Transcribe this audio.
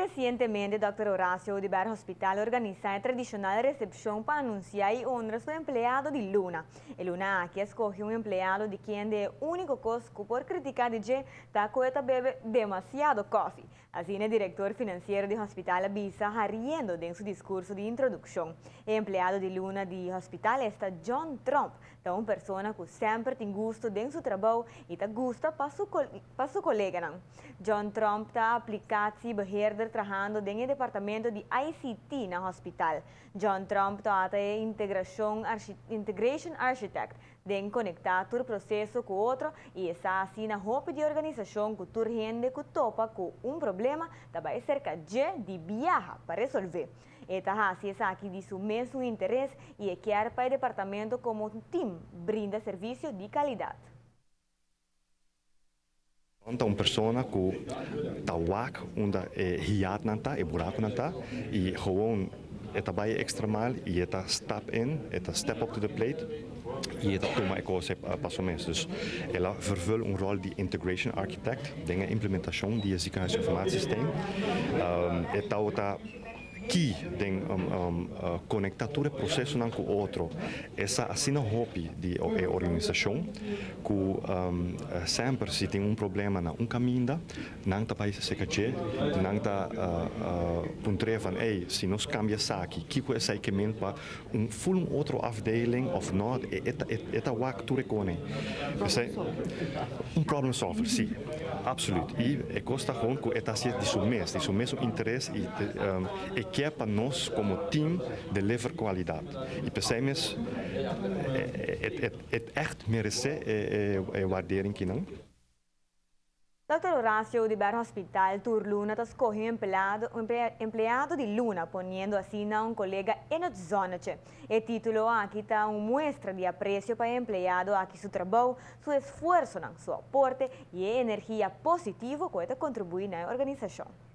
Recientemente, Dr. Horacio Oduber Hospital a organisa e tradicional recepcion pa anuncia y honra su empleado di luna. E luna aki a scoge un empleado di kende e unico cos cu por critica di dje ta cu e ta bebe demasiado koffie. Asina e director financiero di hospital a bisa hariendo den su discurso di introduccion. E empleado di luna di hospital esta John Tromp, ta un persona cu semper tin gusto den su trabou y ta gusta pa su coleganan. John Tromp ta applicatiebeheerder trahando den e departamento di ICT na hospital. John Tromp ta integration architect den conecta tur proceso cu otro y ta asina hopi di organisacion cu tur hende cu topa cu un problema ta bay cerca dje di biaha pa resolve. E ta haci esaki di su mes interes y e kier pa e departamento como un team brinda servicio di calidad. Ta un persona cu ta wak unda e hiaat nan ta, e buraco nan ta, y gewoon e ta bay extra mile y e ta step in, e ta step up to the plate y e ta tuma e cos pa su mes. Dus el a vervul un rol di integration architect den e implementacion di e ziekenhuisinformatiesysteem. E ta key den conecta tur e procesonan cu otro. E sa asina hopi di e organisacion cu semper si tin un problema na un caminda, nan ta bay serca dje, nan ta puntr'e van: "Hey, si nos cambia esaki, kico esey kiermen pa un full un otro afdeling of no?" E ta wak tur e cosnan. Un problem solver, si, absoluut. Y e cos ta gewoon cu e ta di su mes interes y kier pa nos como team deliver calidad. Y pesey mes het echt merece e waardering cu Dr. Horacio Oduber Hospital tur luna ta scoge un empleado di luna, poniendo asina un colega in het zonnetje. E titulo aki ta un muestra di aprecio pa e empleado aki su trabou, su esfuerso, su aporte y e energia positivo cu e ta contribui na e organisacion.